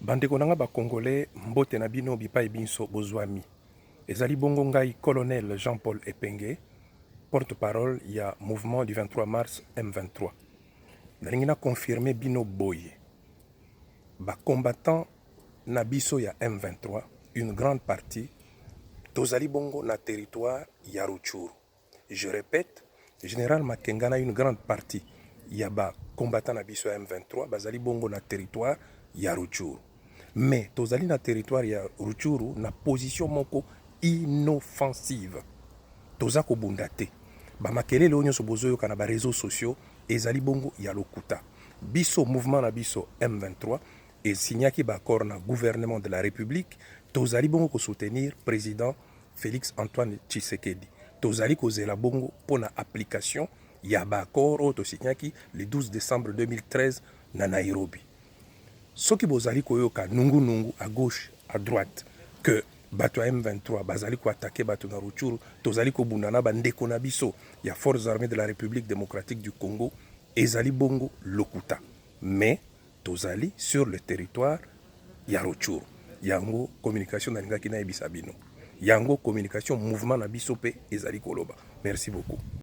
Bandeko na nga ba congolais, mbote na bino bipai binso bozwami. Ezali bongo ngai colonel Jean-Paul Epenge, porte-parole ya mouvement du 23 mars M23. Nalingi na confirmer bino boye. Ba combattants na biso ya M23, une grande partie tozali bongo na territoire ya Rutshuru. Je répète, général Makenga na une grande partie ya ba combattants na biso ya M23 bazali bongo na territoire ya Rutshuru. Mais tozali na territoire ya Rutshuru na position moko inoffensive. Toza kobunda te. Ba makelele oyo nyonso bozoyoka na ba réseaux sociaux ezali bongo ya lokuta. Biso mouvement na biso M23 esignaki ba accord na gouvernement de la République, tozali bongo kosoutenir président Félix Antoine Tshisekedi. Tozali kozela bongo mpona application ya ba accord oyo tosignaki le 12 décembre 2013 na Nairobi. Soki bozali koyoka nungu-nungu à gauche, à droite, que bato ya M23 bazali koattaquer bato na Rutshuru, tozali kobunda na bandeko na biso ya Forces armées de la République démocratique du Congo, ezali bongo lokuta. Mais tozali sur le territoire ya Rutshuru. Yango communication nalingaki nayebisa bino. Yango communication mouvement na biso mpe ezali koloba. Merci beaucoup.